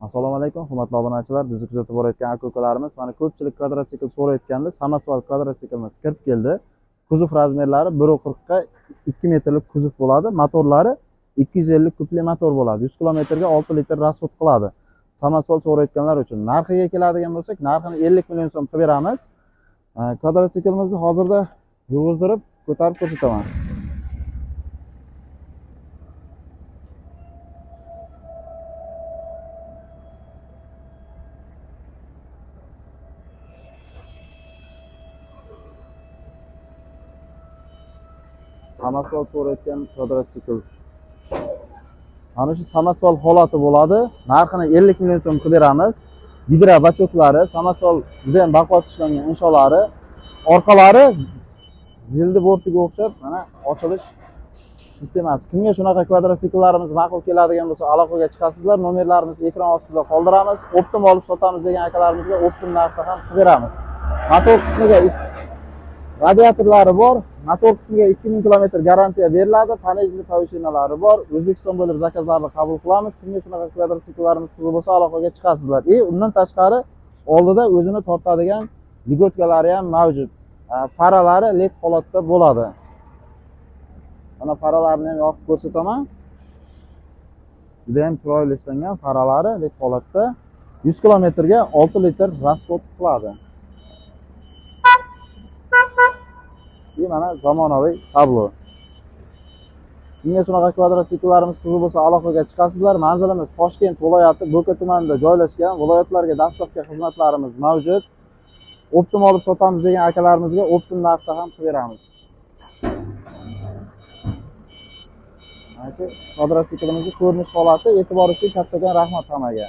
Assalomu alaykum, hurmatli obunachilar, bizni kuzatib borayotgan aka-ukalarimiz. Mana ko'pchilik kvadrotsikl so'rayotganda samosval kvadrotsiklimiz kirib keldi. Kuzov razmerlari 1.40 ga 2 metrlik kuzov bo'ladi. Motorlari 250 kubli motor bo'ladi. 100 kilometrga 6 litr rasxod qiladi. Samosval so'rayotganlar uchun narxiga keladigan bo'lsak, narxini 50 million so'm qilib beramiz. Kvadrotsiklimizni hozirda yurg'izdirib, ko'tarib ko'rsataman. Samosval so'rayotgan kvadrotsikl. Mana shu samosval holati bo'ladi. Narxini 50 million so'm qilib beramiz. Gidra bachoklari, samosval juda ham baquvvat ishlangan insholari, orqalari zildi bortiga o'xshab mana ochilish sistemasi. Kimga shunaqa kvadrotsikllarimiz ma'qul keladigan bo'lsa, aloqaga chiqasizlar. Nomerlarimizni ekran ostida qoldiramiz. Optim olib sotamiz degan akalarimizga optim narxda ham qilib beramiz. Motor qismiga radiatorlari bor. Motor qismiga 2000 kilometr garantiya beriladi. Panelli poveshinalari bor. O'zbekiston bo'ylab zakazlarni qabul qilamiz. Kimga shunaqa kvadrotsikllarimiz qiziq bo'lsa, aloqaga chiqasizlar. Undan tashqari oldida o'zini tortadigan ligotkalari ham mavjud. Faralari led holatda bo'ladi. Mana faralarni ham yoqib ko'rsataman. Juda ham chiroyli ishlangan faralari led holatda. 100 kilometrga 6 litr rasxod qiladi. Mana zamonaviy tablo. Kimga shunaqa kvadrotsikllarimiz qiziq bo'lsa, aloqaga chiqasizlar. Manzilimiz Toshkent viloyati Bo'ka tumanida joylashgan. Viloyatlarga dastlabki xizmatlarimiz mavjud. Optim olib sotamiz degan akalarimizga optim narxda ham qilib beramiz. Mana shu kvadrotsiklimizning ko'rinish holati. E'tibor uchun kattakon rahmat hammaga.